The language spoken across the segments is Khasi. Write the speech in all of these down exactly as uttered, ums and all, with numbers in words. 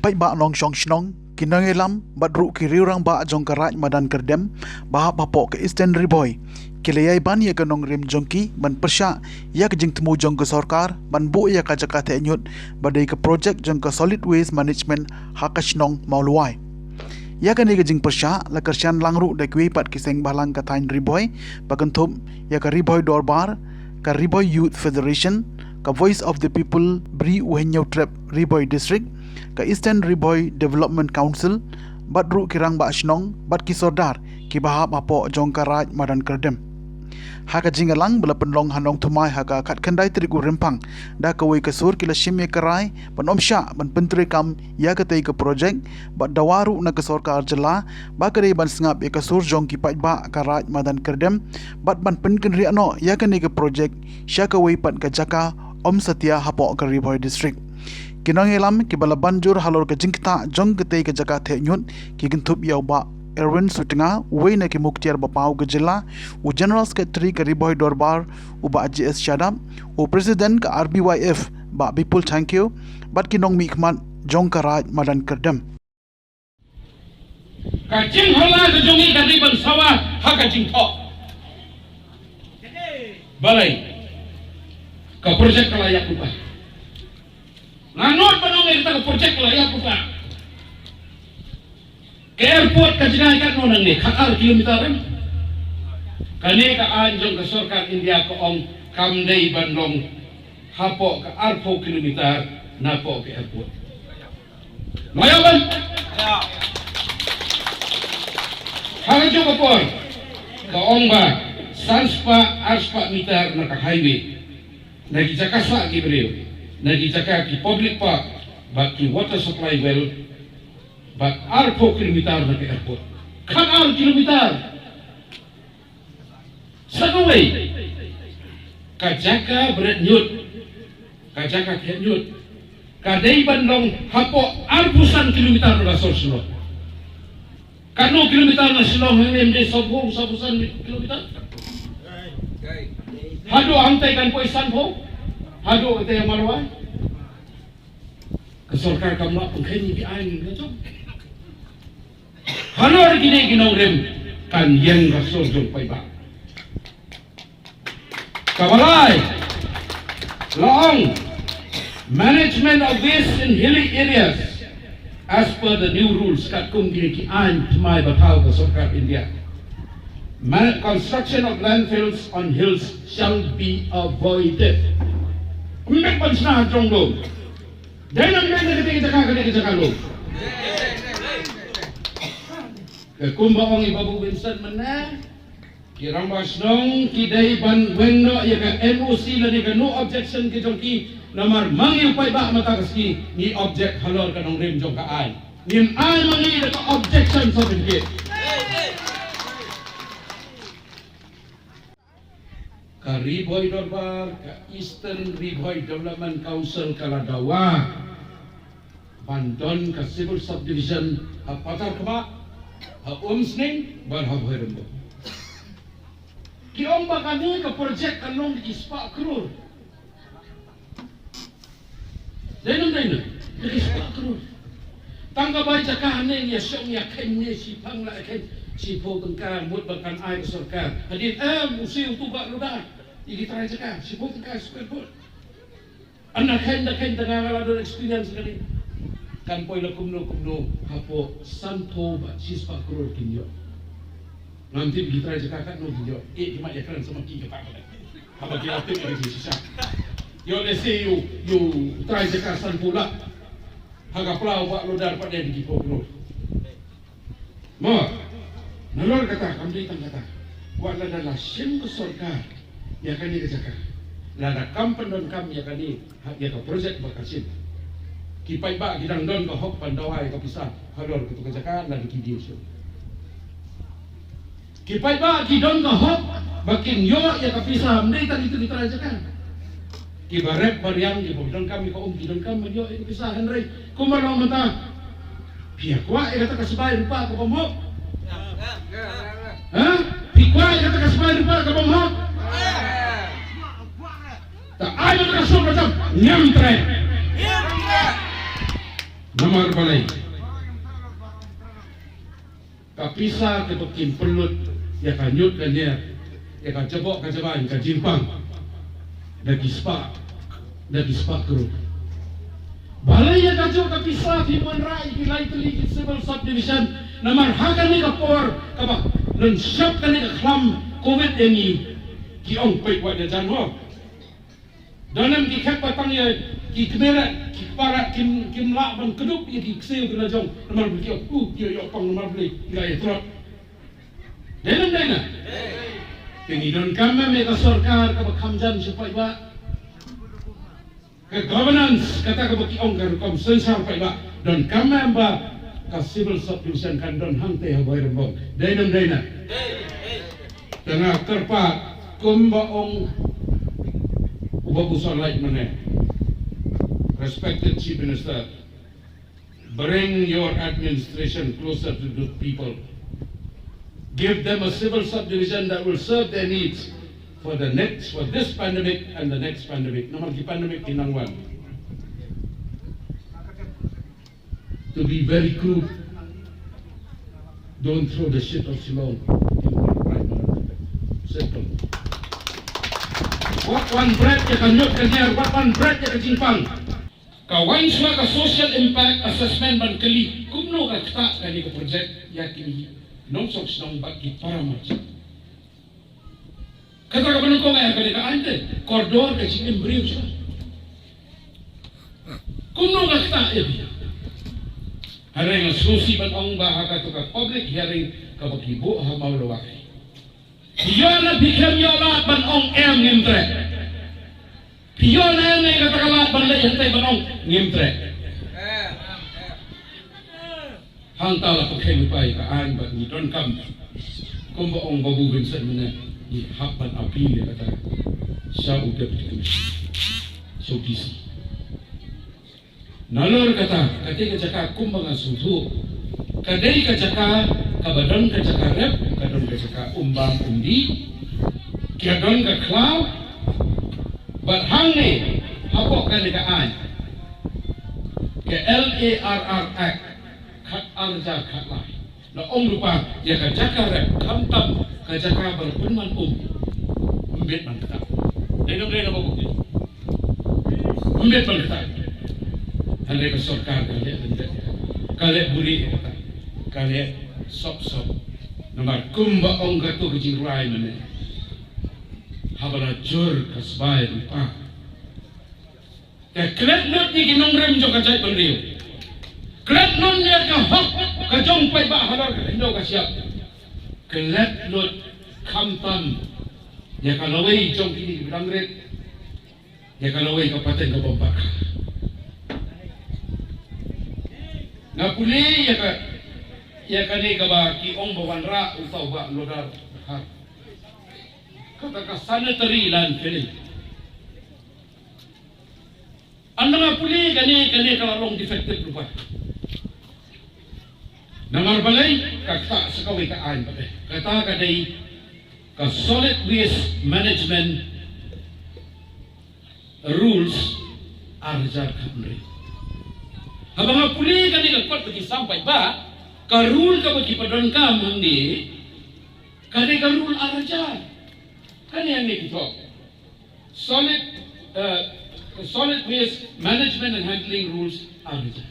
paidbah nongshong shnong, ki nongïalam bad ruh ki riew rangbah jong ka Raid Madan Kyrdem ba hap hapoh ka Eastern Ri Bhoi, ki la ïai ban ïa ka nongrim jong ki ban pyrshah ïa ka jingthmu jong ka sorkar ban buh ïa ka jaka theh ñiut ba dei ka projek jong ka Solid Waste Management ha ka shnong Mawlwai. Ïa kane ka jingpyrshah la kyrshan lang ruh da kiwei pat ki seng bhalang ka thaiñ Ri Bhoi, ba kynthup ïa ka Ri Bhoi Dorbar, ka Ri Bhoi Youth Federation, ka Voice of the People Bri U Hynñiewtrep Ri Bhoi District, ka Eastern Ri Bhoi Development Council, bad ruh ki rangbah shnong bad ki sordar kiba hap hapoh jong ka Raid Madan Kyrdem. Ha ka jingïalang ba la pynlong ha Nongthymmai ha ka khatkhyndai tarik u Rymphang, da kawei ka sur ki la shim ïa ka rai ban ym shah ban pyntreikam ïa katei ka projek, bad dawa ruh na ka sorkar jylla ba ka dei ban sngap ïa ka sur jong ki paidbah ka Raid Madan Kyrdem, bad ban pynkynriah noh ïa kane ka projek sha kawei pat ka jaka ym satia hapoh ka Ri Bhoi District. Ki nongïalam kiba la ban jur halor ka jingktah jong katei ka jaka theh ñiut ki kynthup ïa u Bah Erwin Sutnga, uwei na ki muktiar ba paw ka jylla, u General Secretary ka Ri Bhoi Dorbar, u Bah J S Shadap, u President ka R B Y F, Bah Bipul Thangkhiew, bad ki nongmihkhmat jong ka Raid Madan Kyrdem. Ka jinghola ka jong ngi ka dei ban sawa ha ka jingthoh. Balei? Ka projek ka la ïap lypa. Nga nud ban ong ïa kata ka projek ka la ïap lypa. Ka airport ka jngai katno nangne, khatar kilometer em? Kane ka aiñ jong ka sorkar India ka ong kam dei ban long hapoh ka arphew kilometer napoh ka airport. Ngai ban. Ha ka jong ka por ka ong ba san spah ar spah meter na ka highway, na ki jaka sah ki briew, na ki jaka ki public park, bad ki water supply well, bad arphew kilometer na ka airport. Khatar kilometer. Sa kawei, ka jaka bret ñiut, ka jaka theh ñiut, ka dei ban long hapoh arphew san kilometer na ka sor Shillong. Katno kilometer na Shillong hangne, em dei sawphew, sawphew san kilometer? Haduh hangtei kan poi sanphew, haduh katei Mawlwai. Ka sorkar kam lah pynkheiñ ïa ki aiñ ka jong. Halor kine ki nongrim kan ïeng ka sur jong paidbah. Kaba lai, la ong, management of waste in hilly areas as per the new rules, katkum kine ki aiñ thymmai ba thaw ka sorkar India. Ma-, construction of landfills on hills shall be avoided. Ym dei ban shna ha jrong lum. Dei nang dei na kata ka jaka, kata ka jaka lum. Ka kumba ong i Babu Vincent mynne, ki rangbah shnong ki dei ban weng noh ïa ka N O C lane ka no objection ki jong ki, namar ma ngi u paidbah mynta ka sngi ngi object halor ka nongrim jong ka aiñ. Ngim ai ma ngi da ka objection certificate. Ka Ri Bhoi Dorbar, ka Eastern Ri Bhoi Development Council ka la dawa ban don ka civil subdivision ha Patharkhmah, ha Umsning, bad ha Bhoirymbong. Ki ong ba kane ka project kan long da ki spah klur. Dei nang dei nang, da ki spah klur. Tang ka bai jaka hangne ngi ïa shong ïa kheiñ ne shi phang la kheiñ, shiphew tyngka mut ba kan ai ka sorkar. Hadien em u siew tu ba luda ïa ki trai jaka, shiphew tyngka square foot. Ana kheiñ da kheiñ tang nga la don experience kane. Kan poi la kumno kumno hapoh sanphew bad shispah klur kin ïoh. Ngam tip ki trai jaka katno kin ïoh. Eh, ki mat ïa kren sama ki kata ba. Haba ki la tip ïa ki shisha. Ïoh lehse ïoh, ïoh trai jaka sanphew lak. Ha ka pla u Bah Loder pat dei ki phew klur. Mo, nalor kata kam dei tang kata. Wat lada la shim ka sorkar ïa kane ka jaka, lada kam pyndonkam ïa kane, ha, ïa ka projek ba ka shim, ki paidbah ki dang don ka hok ban dawa ïa ka pisa halor kata ka jaka lada ki dei shuh. Ki paidbah ki don ka hok ba kin ïoh ïa ka pisa, ym dei tang ïa ki trai jaka. Kiba rep ba riang, kiba donkam ïa ka um ki donkam ban ïoh ïa ka pisa, hynrei kumba long mynta, phi kwah ïa kata ka sbai rupa ka bym hok? Ha? Phi kwah ïa kata ka sbai rupa ka bym hok? Ta ai kata ka suk ka jam, ngam treh. Namar balei? Ka pisa kaba kin pynlut ïa ka ñiut ka ñier, ïa ka jaboh ka jabaiñ, ka jingpang, da ki spah, da ki spah klur. Balei ïa kajuh ka pisa phi wanrah ïa ki lai tylli ki civil subdivision? Namar ha kane ka por kaba lynshop kane ka khlam covid ïa ngi, ki ong peit wat ïa jan ho. Don em ki khet ba tang ïa ki kmie, ki para kim, kim lah ban kdup ïa ki ksiew ki la jong namar ba ki ong, uh, ïa, ïa pang namar ba ki la ïa trot. Dei ne em dei na? Te ngi donkam em ïa ka sorkar kaba kham jan sha paidbah. Ka governance kata kaba ki ong ka rukom synshar paidbah. Donkam em ba ka civil subdivision kan don hangtei ha Bhoirymbong. Dei ne em dei na? Te nga kyrpad kumba ong u Babu Sawlai mynne. Respected Chief Minister, bring your administration closer to the people. Give them a civil subdivision that will serve their needs for the next, for this pandemic and the next pandemic. Namar ki pandemic ki nang wan. To be very crude, don't throw the shit of Shillong. Simple. Wat wan bret ïa ka ñiut ka ñier, wat wan bret ïa ka jingpang. Ka wan shuwa ka social impact assessment ban kylli kumno ka ktah kane ka project ïa ki nongshong shnong bad ki para marjan. Kata kaba nyngkong ïa kane ka aiñ te kordor ka jingim briew shuwa. Kumno ka ktah ïa phi? Hynrei nga sngewsih ban ong ba ha kato ka public hearing kaba ki buh ha Mawlawai, phi ïoh ne phi khlem ïoh lad ban ong em, ngim treh? Phi ïoh ne em ïa kata ka lad ban leit hangtei ban ong ngim treh? Hangta la pynkheiñ lypa ïa ka aiñ bad ngi donkam, kumba ong Babu Vincent mynne, ngi hap ban appeal ïa kata sha u Deputy Commissioner, sha u D C. Nalor kata, kata ka jaka kumba nga sngewthuh, ka dei ka jaka kaba don ka jaka rep, ka don ka jaka um bam um dih, ka don ka khlaw. Bad hangne hapoh kane ka aiñ, ka L A R R Act, khat ar hajar khat lai, la ong lypa ïa ka jaka rep, khamtam ka jaka ba la pynman um, ym bit ban ktah. Dei ne em dei na, Babu? Ym bit ban ktah. Hynrei ka sorkar ka leh lyndet, ka leh buhrieh, ka leh sop sop. Namar kumba ong kato ka jingrwai mynne, haba la jur ka sbai lypa, ka klet lut ïa ki nongrim jong ka jaitbynriew, klet lut ïa ka hok ka jong paidbah halor ka khyndew ka shyiap, klet lut khamtam ïa ka lawei jong kine kiba dang rit, ïa ka lawei ka pateng ka bym pat kha. Nga pule ïa ka, ïa kane kaba ki ong ba wanrah uta u Bah Loder Dkhar, kata ka sanitary landfilling. Ynda nga pule kane, kane ka la long defective lypa. Namar balei? Ka ktah sa kawei ka aiñ pat, kata ka dei ka Solid Waste Management Rules ar hajar khathynriew. Haba nga pule kane ka kot ba ki sam paidbah, ka rule kaba ki pyndonkam hangne, ka dei ka rule ar hajar. Kane hangne ki thoh Solid, uh, Solid Waste Management and Handling Rules ar hajar.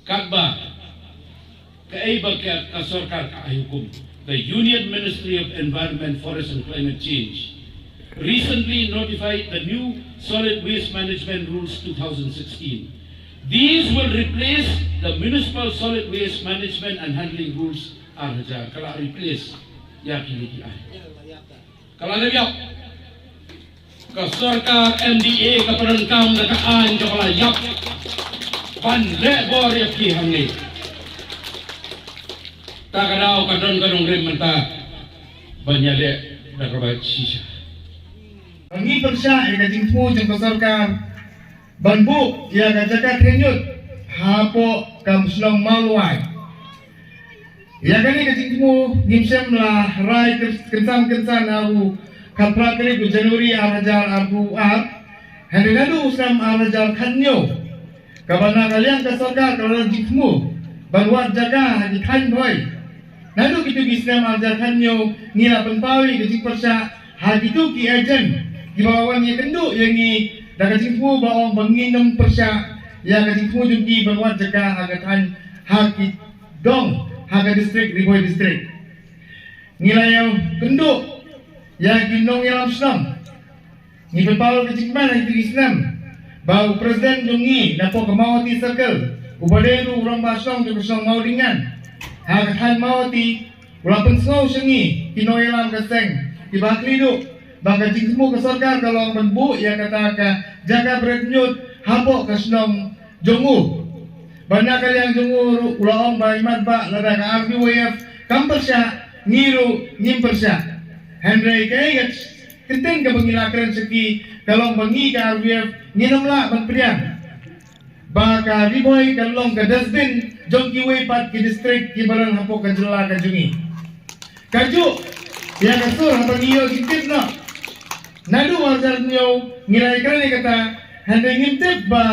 Katba kaei ba ka, ka sorkar ka ai hukum, the Union Ministry of Environment, Forest and Climate Change recently notified the new Solid Waste Management Rules two thousand sixteen. These will replace the Municipal Solid Waste Management and Handling Rules ar hajar. Ka la replace ïa kine ki aiñ. Ka la dep ïap. Ka sorkar M D A ka pyndonkam da ka aiñ kaba la ïap ban leh bor ïa phi hangne. Ta ka daw ka don ka nongrim mynta ban ïaleh da kaba shisha. Ngi pyrshah ïa ka jingthmu jong ka sorkar ban buh ïa ka jaka kheiñut hapoh ka shnong Mawlawai. Ïa kane ka jingthmu ngim shym la rai kyn-, kynsan kynsan ha u khatphra tarik u January ar hajar arphew ar. Hynrei naduh u snem ar hajar khathynñiew Kaba na ka liang ka sorkar ka la jingthmu ban wad jaka ha ki thaiñ Bhoi. Naduh kito ki snem ar hajar khathynñiew ngi la pynpaw ïa ka jingpyrshah ha kito ki agent kiba wan ïakynduh ïa ngi da ka jingthmu ba ong ba ngin ym pyrshah ïa ka jingthmu jong ki ban wad jaka ha ka thaiñ, ha ki dong, ha ka district Ri Bhoi District. Ngi la ïakynduh ïa ki nongïalam shnong. Ngi pynpaw ka jingkmen ha kito ki snem ba u president jong ngi napoh ka Mawhati Circle, uba dei ruh u rangbah shnong jong ka shnong Mawdingan ha ka thaiñ Mawhati, u la pynsngew sha ngi ki nongïalam ka seng kiba ha khlieh duh ba ka jingthmu ka sorkar ka long ban buh ïa kata ka jaka bret ñiut hapoh ka shnong jong u. Ba na ka liang jong u ruh u la ong ba imat ba lada ka R B Y F kam pyrshah, ngi ruh ngim pyrshah. Hynrei kaei ka kyntien kaba ngi la kren sha ki ka long ba ngi ka R B Y F ngin ym lah ban pdiang ba ka Ri Bhoi ka long ka dustbin jong kiwei pat ki district kiba don hapoh ka jylla ka jong ngi. Kajuh ïa ka sur haba ngi ïoh jingtip noh. Naduh ar hajar hynñiew ngi la ïakren ïa kata, hynrei ngim tip ba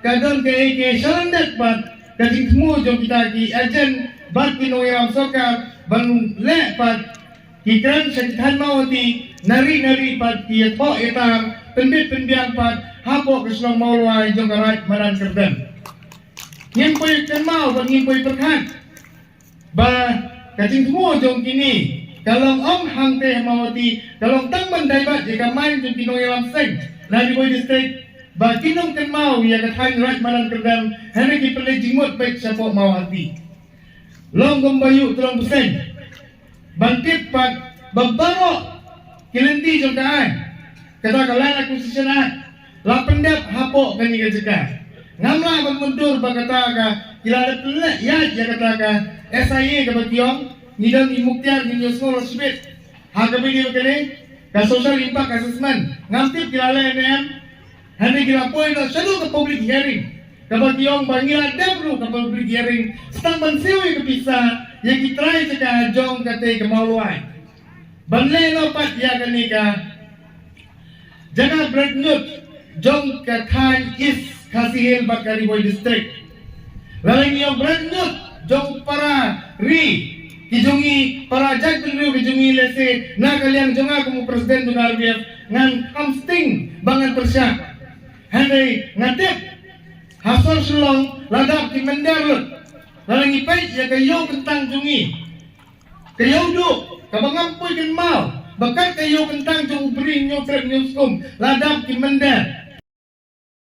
ka don kaei kaei shalyndet bad ka jingthmu jong kita ki agent bad ki nongïalam sorkar ban leh pat ki kren sha ki thaiñ Mawhati, nari nari pat ki ïathoh ïatar pynbit pynbiang pat hapoh ka shnong Mawlwai jong ka Raid Madan Kyrdem. Ngim poi kynmaw bad ngim poi pyrkhat ba ka jingthmu jong kine ka long ym hangtei ha Mawhati, ka long tang ban divert ïa ka mind jong ki nongïalam seng na Ri Bhoi District ba kin ym kynmaw ïa ka thaiñ Raid Madan Kyrdem, hynrei ki pynleit jingmut beit shapoh Mawhati. Long kumba ïoh tyrong bseiñ ban tip pat ba baroh ki lynti jong ka aiñ, kata ka Land Acquisition Act, la pyndep hapoh kane ka jaka. Ngam lah ban mynta ba kata ka, ki la dep leh ïaid ïa kata ka S I A kaba ki ong, ngi don i muktiar, ngi ïohsngew la shibit ha kaba ïadei bad kane ka Social Impact Assessment. Ngam tip ki la leh ne em, hynrei ki la poi noh shaduh ka public hearing kaba ki ong ba ngi la dep ruh ka public hearing, sa tang ban siew ïa ka pisa ïa ki trai jaka jong katei ka Mawlwai ban leh noh pat ïa kane ka jaka bret ñiut jong ka thaiñ East Khasi Hills bad ka Ri Bhoi District. Lada ngi ong bret ñiut jong para ri ki jong ngi, para jaitbynriew ki jong ngi, lehse na ka liang jong nga kum u president jong ka R B Y F ngan kham sting ba ngan pyrshah. Hynrei nga tip ha sor Shillong la dap ki mynder lut. Lada ngi peit ïa ka ïew kyntang jong ngi, ka ïew duh kaba ngam poi kynmaw ba kat ka ïew kyntang jong u Bri Hynñiewtrep Hynñiewskum la dap ki mynder.